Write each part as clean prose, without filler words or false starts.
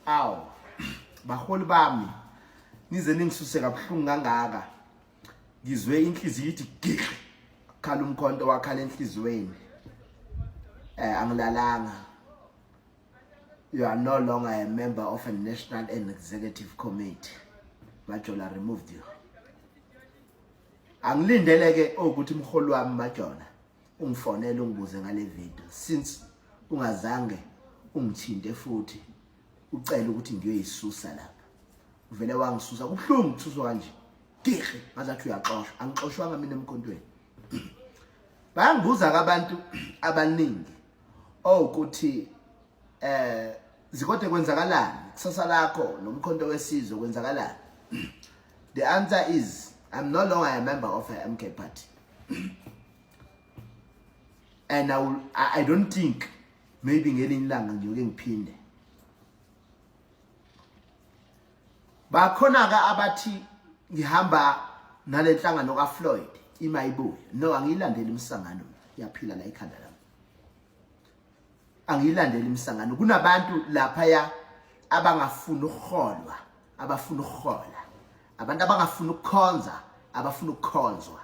Aw baholi bami nize ningisuse kabuhlungu kangaka ngizwe inhliziyo ithi giqi khala umkhonto wakhala enhliziyweni eh angilalanga. You are no longer a member of a national and executive committee. Majola removed you. Angilindele ke ukuthi umholi wami Majola ungifonele ungibuze ngale video since ungazange ungithinte futhi ucela ukuthi ngiyoyisusa lapha. Uvele wangisusa kubuhlungu kuthuswa kanje. Giqi ngazathi uyaxoshwa angixoshwanga mina emkhontweni. Bayangibuza ke abantu abaningi owukuthi eh zikode kwenzakalani kusasa lakho nomkhonto wesizwe kwenzakalani. The answer is I'm no longer a member of a MK party and I don't think maybe ngelinye ilanga ngiyoke ngiphinde. Bakhona ke abathi ngihamba nalenhlangano kaFloyd ima ibuye. No, angiyilandeli imisangano, iyaphila la ikhanda lami. Angiyilandeli imisangano. Kunabantu lapha ya abangafuni ukuholwa, abafuna ukuhola. Abantu abangafuni ukukhonza, abafuna ukukhonzwa.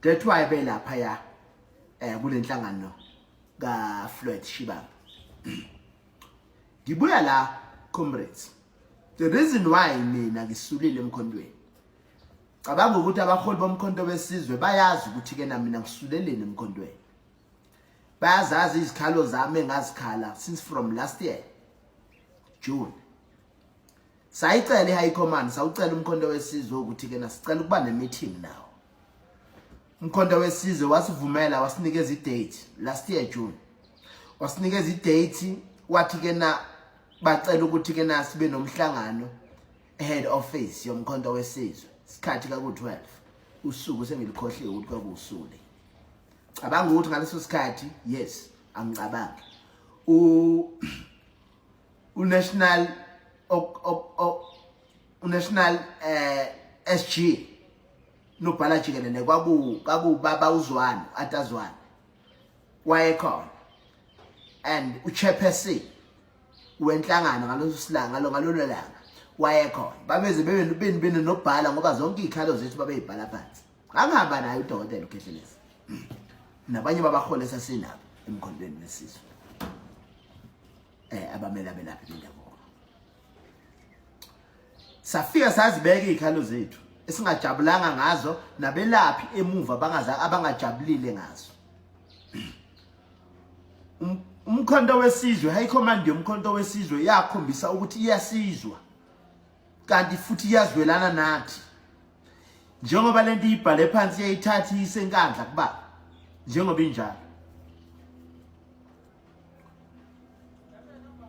That's why belapha ya eh kulenhlangano kaFloyd Shibambo. Ngibuya la comrades. The reason why mina ngisulile emkhontweni. Cabanga ukuthi abaholi bomkhonto wesizwe bayazi ukuthi ke na mina ngisuleleni emkhontweni. Bayazazi izikhalo zami engazikhala since from last year June. Sayicela iHigh Command, sawucela umkhonto wesizwe ukuthi ke nasicela ukuba ne meeting nawo. Umkhonto wesizwe wasivumela wasinikeza idate last year June. Wasinikeza idate wathi ke na bacela ukuthi ke na sibe nomhlangano head office yomkhonto wesizwe. Isikhathi kaku 12 usuku sengilikhohliwe ukuthi kwakuwusuku. Cabanga ukuthi ngaleso sikhathi yes angicabangi. U uNational uNational eh SG nobhala jikelele kwaku kwakubaba uZwane atazwane wayekhona and uchairperson wenhlangano ngaloso silanga ngalo ngalolo langa wayekhona babeze bebe beni bene nobhala ngoba zonke izikhalo zethu babeyibhala phansi. Angihamba naye udokotela uKhehlelezi nabanye babaholi esasinabo emkhondweni wesizwe eh abamele abelaphi bendabuko. Safika sazibeka izikhalo zethu esingajabulanga ngazo nabelaphi emuva bangaza abangajabulile ngazo. Umkhonto wesizwe, high command yomkhonto wesizwe yakhombisa ukuthi iyasizwa kanti futhi iyazwelana nathi. Njengoba lento iyibhale phansi iyayithatha iyisenkandla kuba njengoba injalo.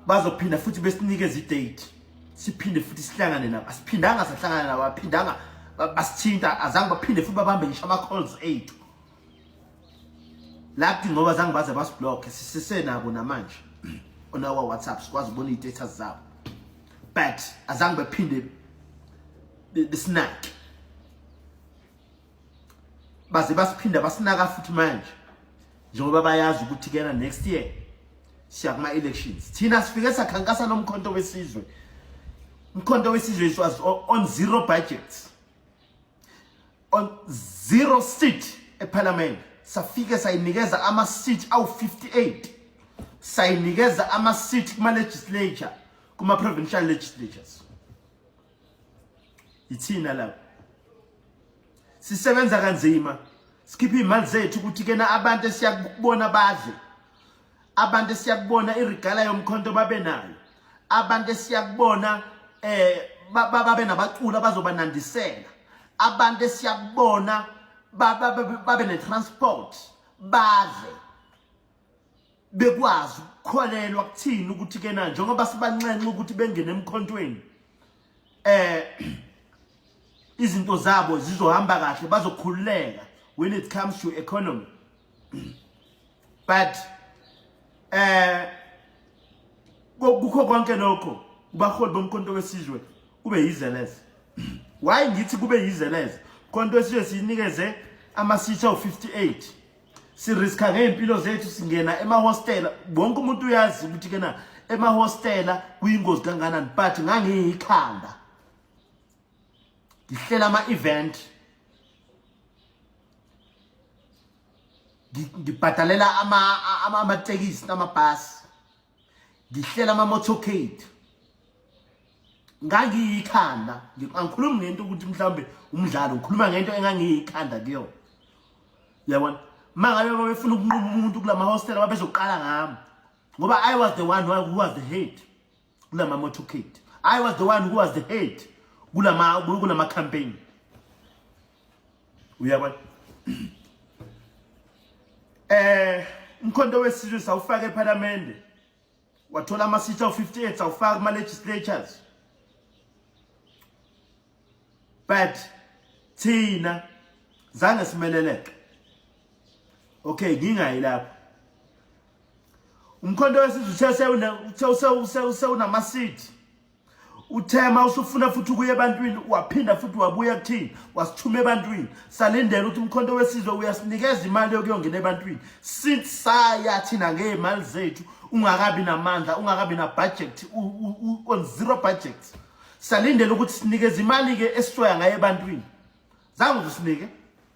Bazophinda futhi besinikeze idate siphinde futhi sihlangane nabo. Asiphindanga sahlangana nabo, aphindanga basithinta, azange baphinde futhi babambe ngisho ama-calls ethu. Laphi ngoba zange baze basiblock, sisesenabo namanje on our WhatsApp, sikwazi ukubona iy'status zabo, but azange baphinde besinake. Baze basiphinda basinaka futhi manje njengoba bayazi ukuthi kena next year siya kuma elections. Thina sifike sakhankasa nomkhonto wesizwe. Umkhonto wesizwe was on zero budget, on zero seat eParliament. Safike sayinikeza ama seat awu 58, sayinikeza ama seat kuma legislature, kuma provincial legislatures. Ithina lapho sisebenza kanzima, sikhipha imali zethu ukuthi kena abantu esiyakubona badle, abantu esiyakubona irigala yomkhonto babe nayo, abantu esiyakubona eh babe nabaculi abazobanandisela, abantu esiyakubona babe ne-transport badle, bekwazi ukukholelwa kuthini ukuthi kena njengoba sibanxenxa ukuthi bengene emkhontweni eh izinto zabo zizohamba kahle, bazokhululeka when it comes to economy. But eh kukho konke lokho kubaholi bomkhonto wesizwe kube yizeleze. Why ngithi kube yizeleze? Mkhonto wesizwe sinikeze ama-seats awu-58, siriska ngey'mpilo zethu, singena emahostela. Wonke umuntu uyazi ukuthi kena Emahostela kuyingozi kangakanani, but ngangiyikhanda. Ngihlela ama-event, ngibhadalela amatekisi namabhasi, ngihlela ama-motorcade. Ngangiyikhanda, angikhulumi ngento ukuthi mhlawumbe umdlalo, ngikhuluma ngento engangiyikhanda kuyona. Uyabona, uma ngabe babefuna ukunquma umuntu kula mahostela, babezoqala ngami, ngoba I was the one who was the head kulama motorcade. I was the one who was the head kulama campaign. Uyabona, umkhonto wesizwe sawufaka eParliament, wathola ama-seats awu-58, sawufaka kuma-legislatures, but thina zange simeleleke. Okay, ngingayi lapho. Umkhonto wesizwe uthe sewunama-seat, uthema usufuna futhi ukuya ebantwini, waphinda futhi wabuya kuthina, wasithuma ebantwini. Salindela ukuthi umkhonto wesizwe uyasinikeza imali yokuyongena ebantwini. Since saya thina ngey'mali zethu, ungakabi namandla, ungakabi na-budget, on zero budget, salindela ukuthi sinikeze imali-ke esisoya ngayo ebantwini. Zange uzisinike.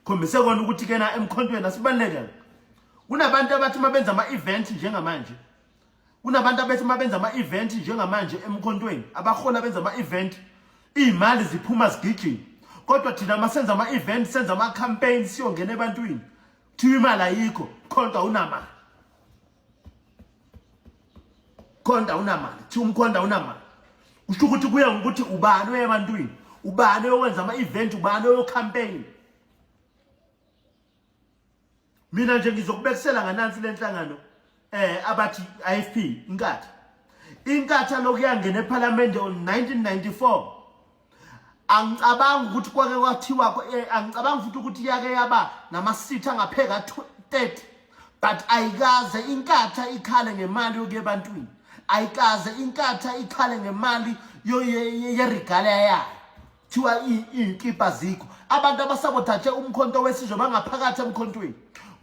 Khombise kona ukuthi kena emkhontweni asibalulekile. Kunabantu abathi uma benza ama-event njengamanje, kunabantu abethi uma benza ama-event njengamanje emkhontweni, abahola benza ama-event, iy'mali ziphuma zigijima. Kodwa thina uma senza ama-event, senza ama-campaign, siyongena ebantwini, kuthiwa imali ayikho, mkhonto awunamali, mkhonto awunamali, kuthiwa umkhonto awunamali. Kusho ukuthi kuya ngokuthi ubani oya ebantwini, ubani owenza ama-event, ubani oyo-campaign. Mina nje ngizokubekisela nganansi lenhlangano abathi IFP, inkatha. Inkatha lokhu yangena eParliament on 1994. Angicabangi ukuthi kwake kwathiwa, angicabangi futhi ukuthi yake yaba nama-seat angapheka 30, but ayikaze inkatha ikhale ngemali yokuya ebantwini, ayikaze inkatha ikhale ngemali yeregalia yayo. Kuthiwa iy'kipa zikho. Abantu abasabotaje umkhonto wesizwe bangaphakathi emkhontweni,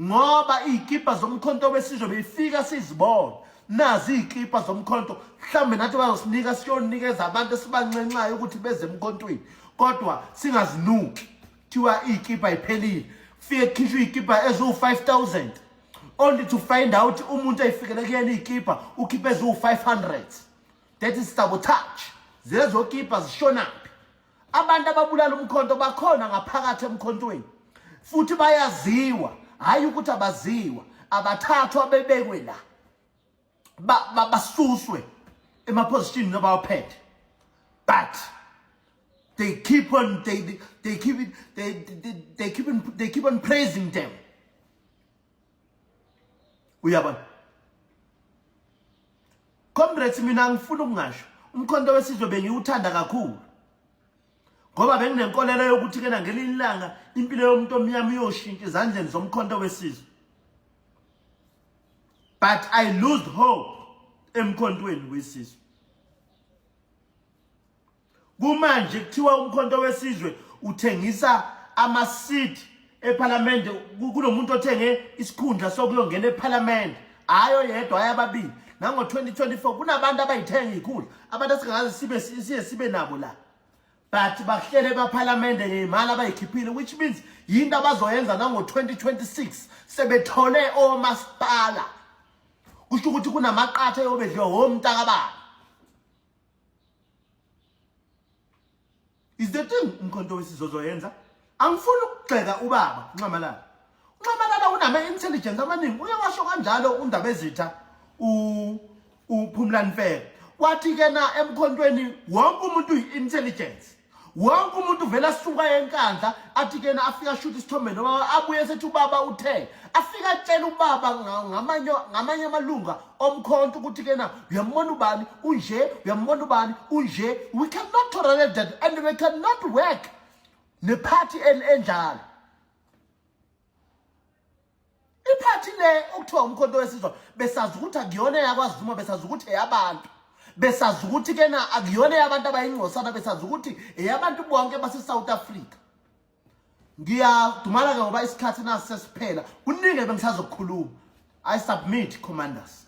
ngoba iy'kipa zomkhonto wesizwe beyifika sizibona nazi iy'kipa zomkhonto. Mhlawumbe nathi bazosinika siyonikeza abantu esibanxenxayo ukuthi beze emkhontweni, kodwa singazinuki. Kuthiwa iy'kipa iphelile, kufike kukhishwe iy'kipa eziwu-5000, only to find out umuntu eyifikele kuyena iy'kipa ukhiphe eziwu-500. That is sabotage. Zezokipa zishonaphi? Abantu ababulala umkhonto bakhona ngaphakathi emkhontweni, futhi bayaziwa. Hayi ukuthi abaziwa, abathathwa bebekwe la, basuswe emapositionini abawaphethe, but they keep on they keep it they keep on praising them. Uyabona, comrades, mina ngifuna ukungasho, umkhonto wesizwe bengiwuthanda kakhulu, ngoba benginenkolelo yokuthi kena ngelinye ilanga impilo yomuntu omnyama iyoshintsha ezandleni zomkhonto wesizwe, but I lose hope emkhontweni wesizwe. Kumanje kuthiwa umkhonto wesizwe uthengisa ama-seat ephalamende. Kunomuntu othenge isikhundla sokuyongena ephalamende, hayi oyedwa, hayi ababili. Nango-2024 kunabantu abayithenga iy'khundla, abantu esingakaze sibe siye sibe nabo la, but bahlele ebaphalamende ngey'mali abayikhiphile, which means yinto abazoyenza nango-2026 sebethole omasipala. Kusho ukuthi kunamaqatha eyobedliwa womntakababa. Is the thing umkhonto wesizwe ozoyenza. Angifuni ukugxeka ubaba Nxamalala. Nxamalala unama-intelligence amaningi, uye washo kanjalo undaba ezitha uPhumlani Mfeka, wathi ke na emkhontweni wonke umuntu uyi-intelligence, wonke umuntu uvela asuka enkandla athi kena afika ashutha isithombe noma abuye sethi ubaba uthe, afika atshela ubaba ngamanye amalunga omkhonto ukuthi kena uyambona ubani unje, uyambona ubani unje. We cannot tolerate that and we cannot work nephathi enjalo. Iphathi le okuthiwa umkhonto wesizwe, besazi ukuthi akuyona eyakwaZuma, besazi ukuthi eyabantu, besazi ukuthi kena akuyona eyabantu abayingcosana, besazi ukuthi eyabantu bonke base-South Africa. Ngiyadumala-ke ngoba isikhathi nasi sesiphela, kuningi bengisazokukhuluma. I submit, commanders.